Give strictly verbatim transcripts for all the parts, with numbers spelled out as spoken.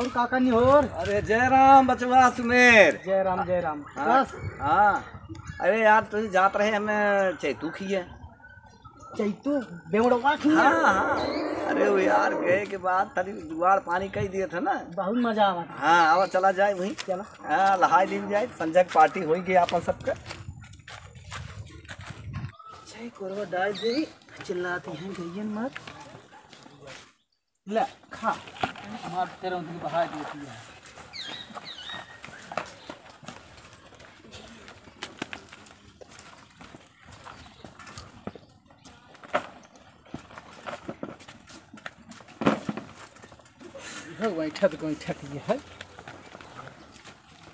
और काका निहोर? अरे जय राम बचवा सुमेर। जय राम, जय राम। हाँ, बस। हाँ। अरे यार, तुम जात रहे हमें चैतू खिए। चैतू बेवड़वा खिए? हाँ, हाँ। अरे वो यार गए के बाद तनी जुगाड़ पानी कई दिए थे ना। बहुत मजा आवा था। हाँ, आवा चला जाए वहीं। चला। हाँ, लहाई लीन जाए, संझा के पार्टी होई गई आपन सबके। अच्छा, कोरवा डाल दे, चिल्लाती हैं गइयन मत। ले, खा। मार तेरा उनकी बहा देती है। इहो गोइठा तो गोइठा की है।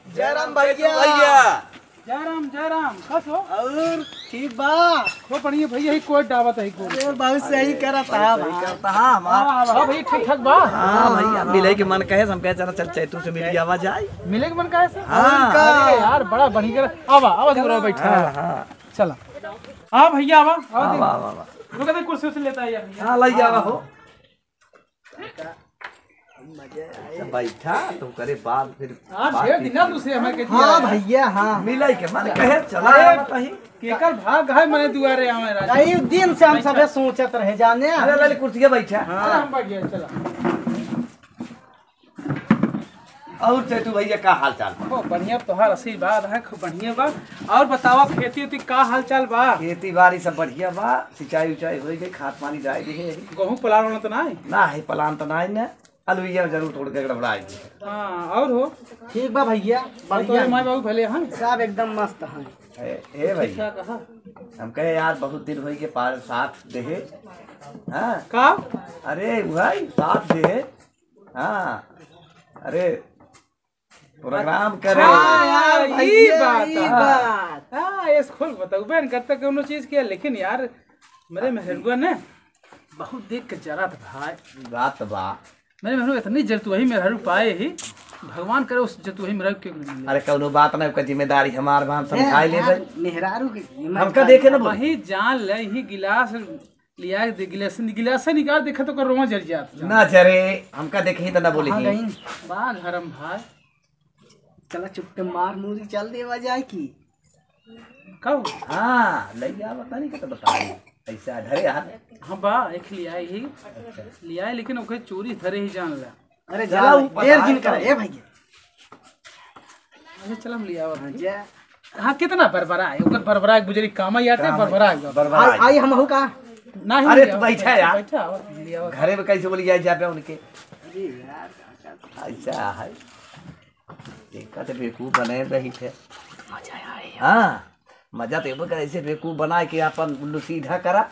जय राम भैया। भैया। जय राम, जय राम। कस हो? और ठीक बा? खूब बढ़िया भैया, ही कोट डावत है, कोट। अरे, बहुत सही करत है, बहुत सही बा। करता है हमार। हाँ, हाँ, भैया, ठीक ठाक बा? हाँ भैया, मिले के मन कहे, हम कहे, चला, चल, चैतू से मिल आवा जाए। मिले के मन कहे से? हाँ। और का? अरे यार, बड़ा बढ़िया। आवा, आवा, दूर बैठा। हाँ, हाँ। चला। हाँ भैया, आवा, आवा, आवा, देख। आवा, आवा। रुका, देख, कुर्सी उर्सी लेता है यार। हाँ, लई आवा हो। बैठा, तुम करे बात फिर हाँ, बात ढेर की दिन ना थी। तुझसे हमें कहती हाँ है। भैया, हाँ। मिले के मन कहे, चला अरे, आवा कहीं। केकर भाग है मने दुआरे आवे राजा। कई दिन से हम सबे सोचत रहे, जाने। अरे, लाली कुर्सी पे बैठा। अरे, हम बैठ गए, चला। और चैतू भैया, का हाल चाल? खूब बढ़िया, तोहार आशीर्वाद है, खूब बढ़िया बा। और बतावा, खेती उती का हाल चाल बा? खेती बाड़ी सब बढ़िया बा, सिंचाई उचाई हो गई, खाद पानी डाल दिए। गेहूं पलान वाला तो ना है? ना है, पलान तो ना है ना, अलुइया जरूर थोड़ के गड़बड़ा है। हाँ, और हो? ठीक बा भैया, और बढ़िया। तोरे माई बाबू भले हैं? सब एकदम मस्त हैं। ए, ए ठीक भैया, ठाक है। हम कहे यार, बहुत दिन होई के पार साथ देहे। हाँ। का? अरे भाई, साथ देहे। हाँ। अरे, प्रोग्राम करे। हाँ यार, ई भैया, बात ई है। बात। हाँ, ये खोल बताऊ, बहन करता कौनो चीज किया, लेकिन यार, मेरे मेहरुआ ने बहुत देख के जरा था भाई। बात बा। मेरे मेहरुआ इतनी जरतुआही मेहरारू पाए ही, भगवान करे उस जरतुआही मेहरारू के मिले। अरे, कौनो बात ना, ओकर जिम्मेदारी हमार बा, हम समझाई लेबे। मेहरारू के हमका देखे ना बोले। वही जान ले, ही गिलास लिया के दे, गिलास, गिलास से निकाल, देखा तो ओकर रोवां जर जात। ना जरे, हमका देखी तो ना बोली हाँ, ही। गई। बा घरम भाई। चला चुपके मार मुरी चल देवा जाए की। कब? हाँ, लई जा, बता नहीं, तो बताई। ऐसा धरे हाथ। हाँ बा, एक लिया ही। लिया है, लेकिन ओके चोरी धरे ही जान ला। अरे चला, जा, ऊ पता देर जिन है कर, कौन। ए भैया। अरे चल हम लिया हाँ, जा। हाँ, कितना बरबरा है, ओकर बरबरा एक बुजरी काम आई आते, काम आई। बरबरा है। बरबरा आई, है। आई हम हो का? नहीं, अरे लिया तू बैठा यार। बैठा, और लिया। घरे में कैसे बोली जाए जाबे उनके? अरे यार, ऐसा है। देखा तो बेवकूफ बने रही थे। मजा आए। हाँ, मजा तो एबे करे, ऐसे बेवकूफ बना के अपन उल्लू सीधा करा।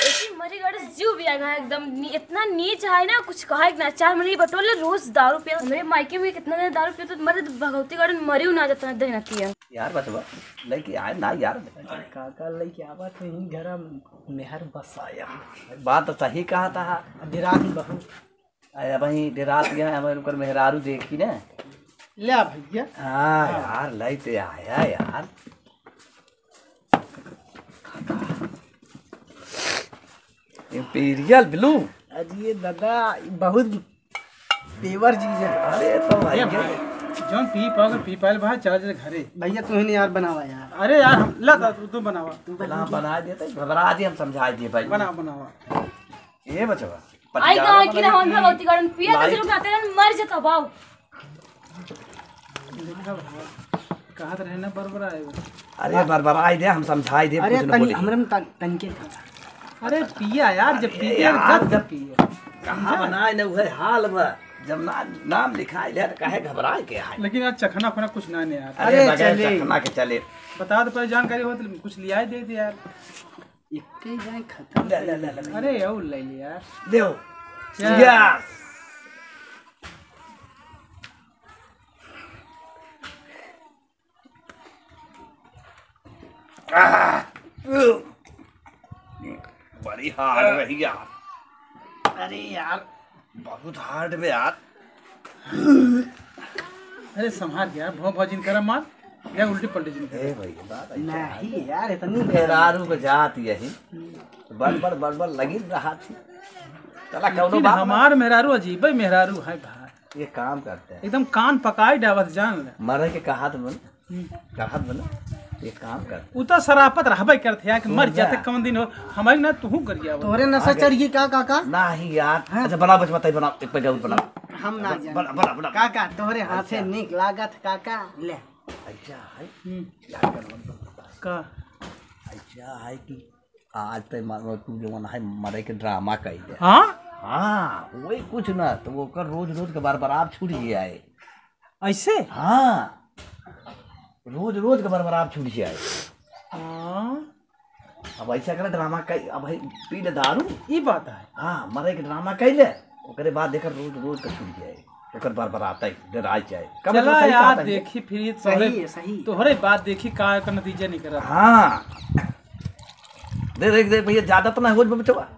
ऐसी मरी गड़े जीव भी आएगा एकदम नी-, इतना नीच है ना, कुछ कहा एक ना। चार मरी बटोले रोज दारू पिया। मेरे मायके में कितना देर दारू पिया तो मरे भगवती गड़े मरी ना जाता है देहनतिया। यार बचवा, लेके आए ना यार। काका लेके आवा थे ही घर मेहर बसाया। बात तो सही कहा था। अब रात में बहू। अरे अब ही रात गया, अब उनकर मेहरारू देखी ना। ले आ भैया। हाँ हाँ। यार, लइते आया यार। Imperial Blue। अरे दादा, बहुत तेवर चीज है। अरे तो भाई, ए भाई, जौन पी पाओगे, पी पायल भाई, चला जाए घरे। भैया, तू ही नहीं यार बनावा यार। अरे यार, हम, ला दा, तू, तू बनावा। तू बना, बना देते, घबरा जी, हम समझा दिए भाई। बना, बनावा। ए बचवा, आई पटियाला कहाँ की बनाई रहन की भगवती गड़न पिया, लाई। तो लोग आते रहन, मर जाता बाऊ। कहाँ तो रहना बरबरा है वो। अरे बरबरा आई दे, हम समझाई दे, अरे कुछ न तन-, बोली। हमरे में तन-, तनके का। अरे पिया यार, जब अरे पीते हैं, यार, तब जब पिए। कहाँ समझा? बनाए न उहे हाल बा। जब ना, नाम लिखाई ले तो काहे घबराए के है? लेकिन यार चखना उखना कुछ ना नहीं यार। अरे अरे बगैर चले। चखना के चले। बता दो पहले जानकारी हो तो कुछ लिया ही दे दे यार। एक ही जाए खत्म ले, ले, ले, ले, ले। अरे यार ले लिया। देव। क्या? Yes। आह, उ, बड़ी hard रही यार। अरे यार, बहुत hard बे यार। अरे संभाल के यार, भौं भौं जिन करा मार। या उल्टी पल्टी जिंदगी। ए भाई, बात ऐसा नहीं है। यार, इतनी मेहरारू को जात यही। बड़, बड़, बड़, बड़ लगी रहा थी। चला, कौनो लेकिन बात ना। हमार मेहरारू अजीबे मेहरारू है भाई। ये काम करते हैं। एकदम कान पकाई डावत जान ले। मरे के कहात बन, हम्म। कहात बन, ये काम करते हैं। उ तो सरापत रहबे करत है कि मर सुन जा। जाते कौन दिन हो, हमारी ना तू गरिया हो। तोहरे नशा आ गए। चढ़ गई का, काका? नहीं यार। हाँ। अच्छा, बना, बस बताई, बना, एक पैक और बना। हम ना बना, जाने। बना, बना, बना। काका, तोहरे हाथे अच्छा। नीक लागत, काका, ले। अच्छा है। हम्म। यार, का नाम तो बता। का? अच्छा है कि आज तक मानो तू जवन है मरे के ड्रामा कइले। हाँ? हाँ, वही कुछ ना, तो ओकर रोज रोज के बरबराब छूट गया है। ऐसे? हाँ, रोज रोज के बरबराब छूट गया है। हाँ। अब ऐसा करा ड्रामा कइ, अब है पी ले दारू। ई बात है। हाँ, मरे के ड्रामा कइले, ओकरे बाद देख रोज रोज के छूट गया है। ओकर बरबराता है, डराई जाए। कम से कम चला सही यार, कहता है। देखी फिर ये सही तोहरे, है, सही। तोहरे बात देखी का का नतीजा निकला। हाँ। दे, देख, देख भैया, ज्यादा तो ना हो बचवा।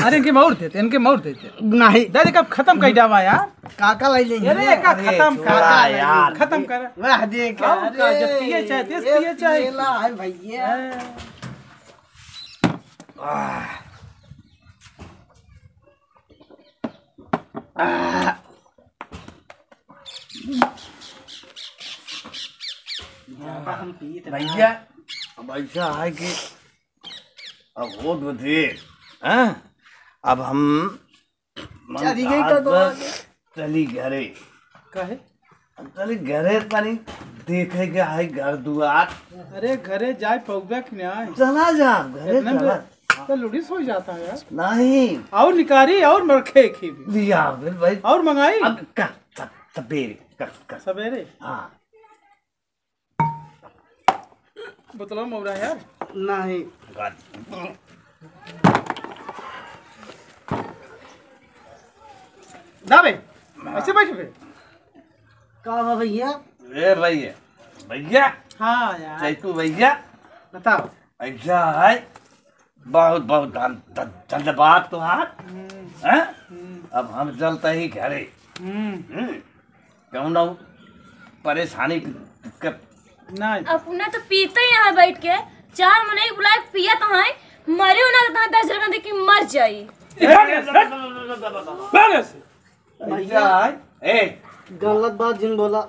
अरे, इनके मौर देते, इनके मौर देते। नहीं। दे, देख, अब खत्म कर डावा यार। काका लाई लेंगे। अरे, का अरे, खत्म कर, छोड़ा यार। खत्म कर। वाह, देख, और का, अरे, जब पिए चाहे, तेज ये पिए चाहे। पिएला है भैया। हैं। आह। आह। ज्यादा हम पिए थे ना। भैया, अब ऐसा है कि अब होत बथे, हैं? अब हम मन चली गई का तो बस आगे। चली घरे। काहे? अब चली घरे तनी देखे के है घर दुआर। अरे घरे जाए पौबे के न्याय। चला जा, घरे इतने चला। में तो लुढ़िस हो जाता है यार। नहीं। और निकारी और मरखे की भी। लिया, फिर भाई। और मंगाई? अब कर, सब, सबेरे, कर, कर। सबेरे? हाँ। बोतलवा मौरा यार। नहीं। ना बे, ऐसे बैठ बे। का बा भैया? ए भैया, भैया। हाँ यार। चैतू भैया। बताओ। ऐसा है, बहुत बहुत धन-, धन-, धन्यवाद तुहार। हम्म। हैं? हम्म। अब हम चलते ही घरे। हम्म। हम्म। कौनो परेशानी क-, क-, नहीं। अपना तो पीते ही यहाँ बैठ के, चार मनई बुलाए पियत हैं, मरे हो ना तो दस जगह देखी मर जाई। ए, भागे से। भैया, ए। गलत बात जिन बोला। ए,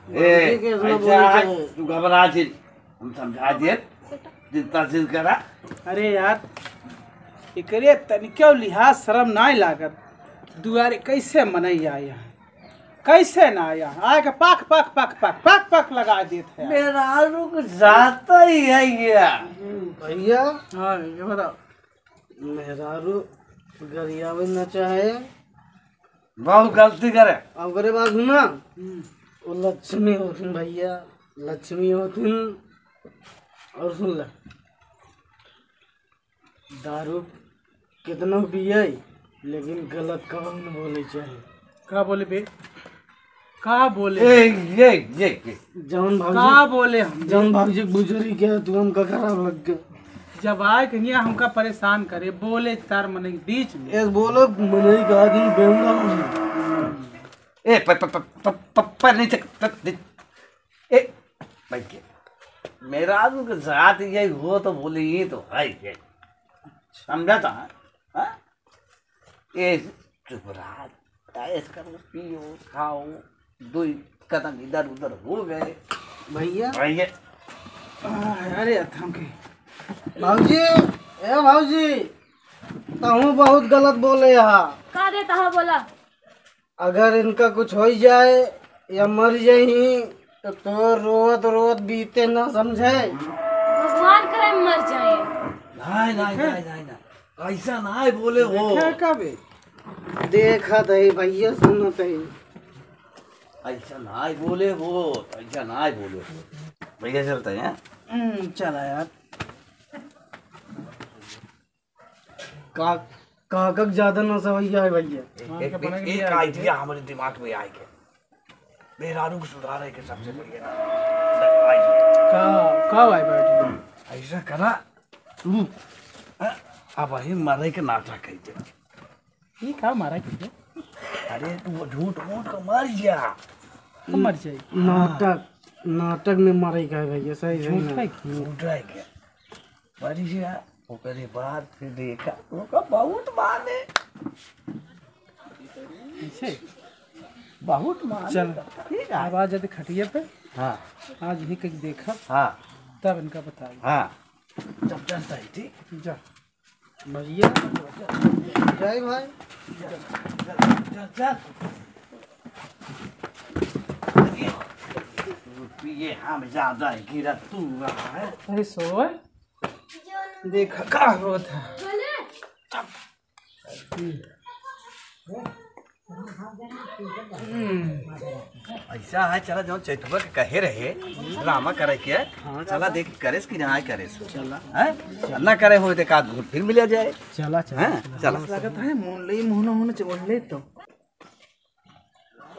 भौजी के ऐसा ऐसा बोलना है, चाहिए। तू घबरा जिन। हम समझा दिए, चिंता जिन करा। अरे यार, एकरे तनिको लिहाज शरम नाय लागत। दुआरे कैसे मनई आया, कैसे ना आया, आए के पाक, पाक, पाक लगा देत है। मेहरारू को जाता ही है ये। भैया। हाँ, ये बताओ। मेहरारू गरियावे न चाहे। बहुत गलती करे। अब ओकरे बाद हुआ, हम्म। वो लक्ष्मी होथिन भैया, लक्ष्मी होथिन। और सुन ले, दारू कितनो पिए, लेकिन गलत कबहुँ न बोले चाहे। का बोले बे? का बोले? ए, ये, ये, ये। जौन भौजी, का बोले हम? जौन भौजी बुजुर्ग के तू हमका खराब लग गया। जब आए के हियाँ हमका परेशान करे, बोले चार मनई के बीच में। ए, बोलो, मनई का आदमी बेहुदा हो गया। ए, प-, प-, प-, प-, प-, पर नहीं चक-, प-, दे-, ए, भाई के, मेहरारू के साथ यही हो तो बोले, ये तो है ये। समझा था, हाँ? ए, चुप रहा, ऐश करो, पियो, खाओ, दो कदम इधर उधर हो गए। भैया। भैया। अरे, थम के। भौजी, ए भौजी, तहूँ बहुत गलत बोले हा। का रे, तहा बोला? अगर इनका कुछ होइ जाए या मर जाई, तो तोर रोवत रोवत बीते ना समझे। भगवान करे मर जाए। नहीं, नहीं, नहीं, नहीं, नहीं। ऐसा नाय बोले हो। देखा कबे? देखत है भैया, सुनत है। ऐसा नाय बोले हो, ऐसा नाय बोले हो। भैया चलते हैं। हम्म, चला यार। का, काका के ज्यादा नशा हो गया है भैया। एक, हाँ, एक, अपने एक, के लिए एक आइडिया हमारे दिमाग में आए के। मेहरारू को सुधारे के सबसे बढ़िया ना। का, का भाई बैठ गया? ऐसा करा, तू, हाँ, अब वही मरे के नाटक कह दे। ये का मारा के? अरे, तू वो झूठ मूठ का मर जा। कब मर जाई? नाटक, नाटक में मरे गए भैया, सही, सही झूठ ना। है। झूठ है क्या? मरी गया। ओकरे बाद फिर देखा, ओका बहुत माने। ऐसे? बहुत माने। चल, ठीक है। अब आज यदि खटिया पे, हाँ। आज ही कहीं देखा, हाँ। तब इनका बताई। हाँ। जब जानता है, ठीक? जा। भैया, जय भाई। चल, चल, चल। ये हम ज्यादा गिरा तू रहा है। अरे सोए, देखा का होत है। हम्म। ऐसा है, चला जौन चैतुआ के कहे रहे, ड्रामा करे के, हाँ, चला देख करेस कि ना करेस। चला। हैं? ना करे होए तो एक आध घूंट फिर मिला जाए। चला, चला, हैं? चला। चला। लागत है, मोहन ले, मोहन, मोहन चवल ले तो।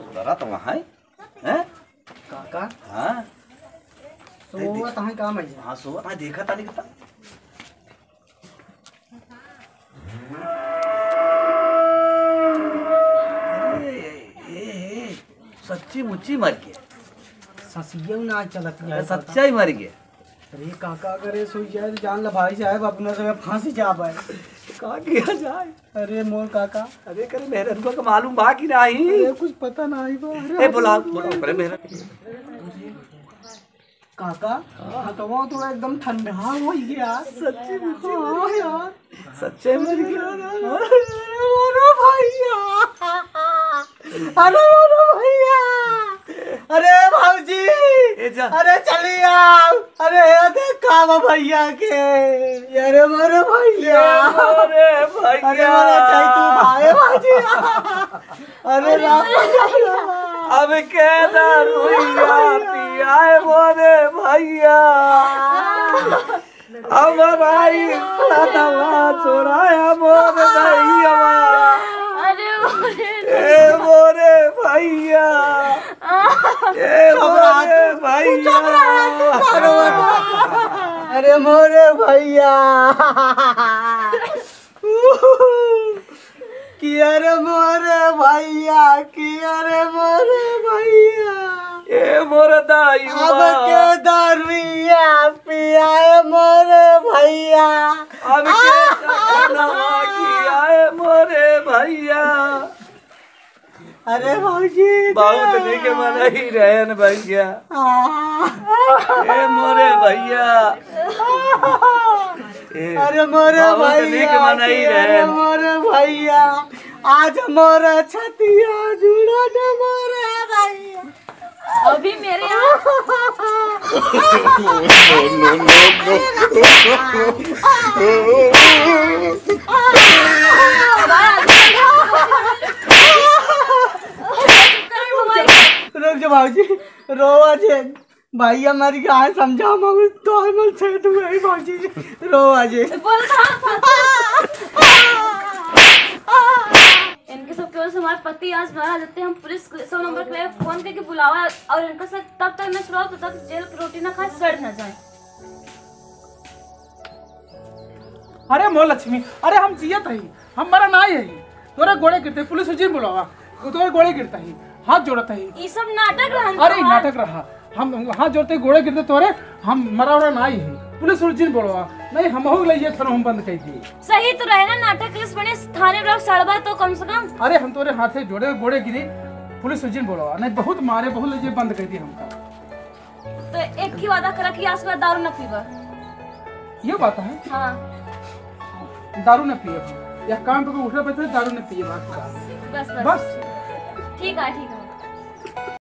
उधरा तो वहाँ है, हैं? काका? हाँ। सोवत हैं का मैं? हाँ, सोवत हैं, देखा तानी कितना। ए, ए, ए, सच्ची मुच्ची मर गया। ससियौ ना चलत है। सच्चाई मर गया। अरे काका, अगर ये सोई जाए तो जान ला भाई साहब, अपना से फांसी जाबे। का किया जाए? अरे मोर काका। अरे करे मेहररुआ का मालूम बा कि नहीं? अरे कुछ पता नहीं बा। अरे ए, बोला, बोला, अरे मेहरा। काका, हाँ। हथवा तो एकदम ठंडा हो गया। सच्ची मुच्ची हाँ यार। सच्चे मर गया। अरे भैया, अरे भैया, अरे भौजी, ए जा। अरे चली आओ। अरे ये देख का बा भैया के। अरे मोरे भैया। अरे भैया। अरे मोरे चाही तू भाई भौजी। अरे राम। अब के दारुइया पियाए मोरे भैया। अब भाई, दादा चोराया मोर भैया। अरे मोरे। ए मोरे भैया। ए मोरे भैया। अरे मोरे भैया। कि अरे मोरे भैया, कि अरे मोरे भैया। ए मोर दाई अब के दारुइया पियाए मोरे भैया। अब के चखनवा खियाए मोरे भैया। अरे भौजी, बहुत नीक मनई रहन भैया। हाँ। ए मोरे भैया। ए, अरे मोरे बहुत नीक भैया, मनई अरे रहन। मोरे भैया, आज मोरे छतिया जुड़ा न मोरे भैया। अभी मेरे यहाँ रुक जा भौजी, रोवा जे। भैया मर गया है, समझा हम तो हमल से तू है भौजी, रोवा जे। बोल कहाँ फंसा? इनके सबके वजह से हमारे पति आज मारा जाते हैं। हम पुलिस सौ नंबर के लिए फोन करके बुलावा और इनका सब तब तक न छुड़ाओ, तब तक जेल की रोटी ना खाए, सड़ ना जाए। अरे मोर लक्ष्मी, अरे हम जियत हई, हम मरा नाई हई। तोरे गोड़े गिरते, पुलिस उजिन बुलावा, तोरे गोड़े गिरता ही, हाथ जोड़त हई। ई सब नाटक रहन अरे तोहार। नाटक रहा, हम हाथ जोड़ते गोड़े गिरते तोरे, हम मरा उरा नाई हई। पुलिस उजिन बुलावा, नहीं हमहू लइए थानो हम बंद कर दिए। सही तो रहे ना नाटक, इस बने थाने ब्लॉक सड़वा तो कम से कम। अरे हम तोरे हाथे जोड़े गोड़े गिरी, पुलिस उजिन बुलावा, नहीं बहुत मारे, बहुत लइए बंद कर दिए हमका। तो एक ही वादा करा कि आज के बाद दारू न पीबा। ये बात है? हाँ। दारू न पिए। यह काम पे उठे बैठे दारू न पिए बात का। बस, बस। बस। ठीक है, ठीक है।